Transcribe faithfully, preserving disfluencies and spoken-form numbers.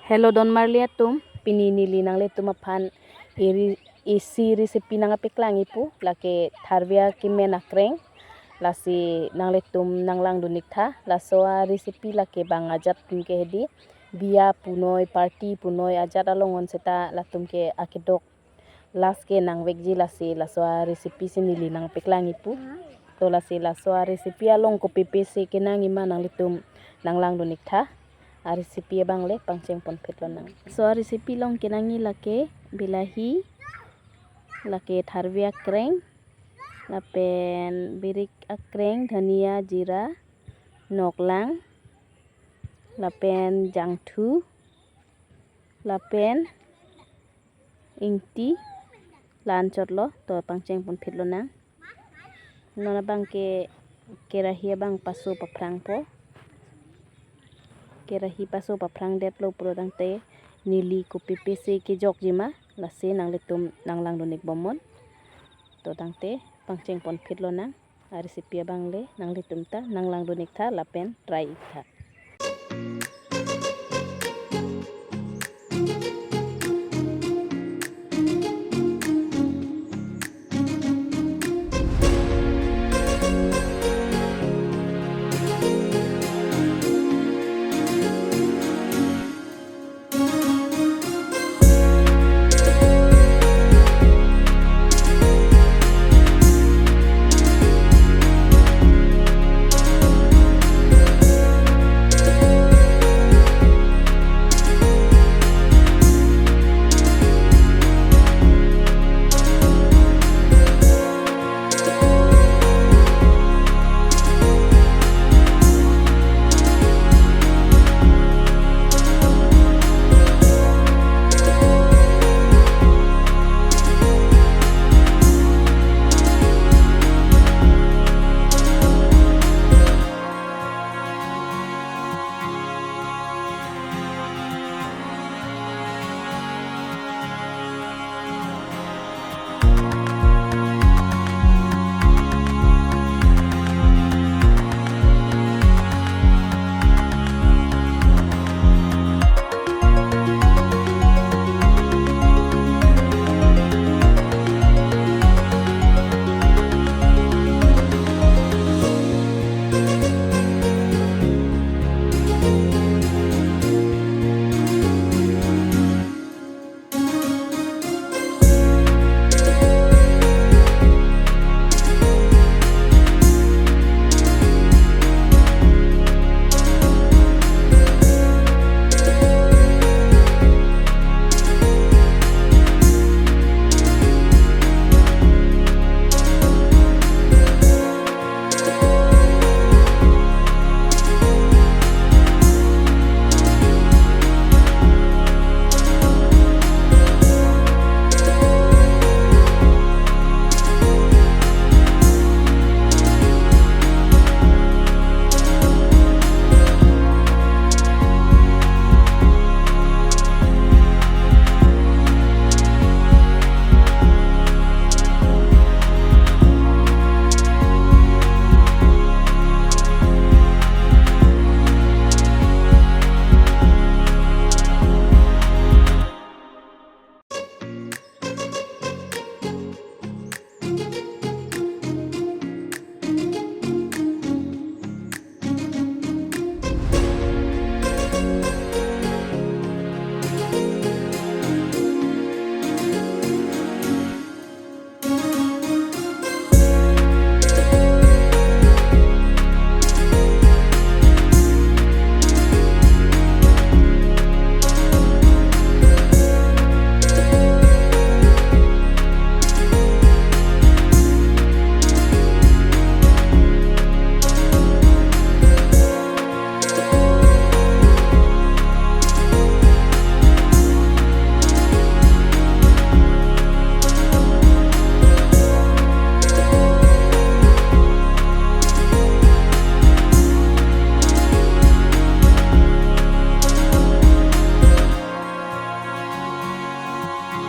Hello don marli atum, pini neli nanglitum aphan iri isi recipe nangpeklang ipu, lake tharve akimen akreng. Lasi nanglitum nanglangdun ik tha. Laso a recipe lake bang ajat atum ke hedi, biya punoi, party punoi ajat along ong seta latum ke akedok last ke nangvekji, lasi laso a recipe si neli nangpeklang ipu. To lasi laso a recipe along kopi pisi kenangji ma nanglitum nanglangdun ik tha. A recipe abang le pangcheng ponphit lonang. So a recipe along kenangji lake bilahi, lake tharve akreng, lapen birik akreng, dhania, jira, noklang, lapen jangthu, lapen ingti, la-an chotlo. To pangcheng ponphit lonang. Non abang ke kerahi abang paso paphrangpo. Kerahi paso paphrang detlo pura tangte neli kopi pisi kejokji ma, lasi nanglitum nanglangdun ik bomnon. To tangte pangcheng ponphit lonang. A recipe abang le nanglitum ta nanglangdun ik tha lapen try ik tha.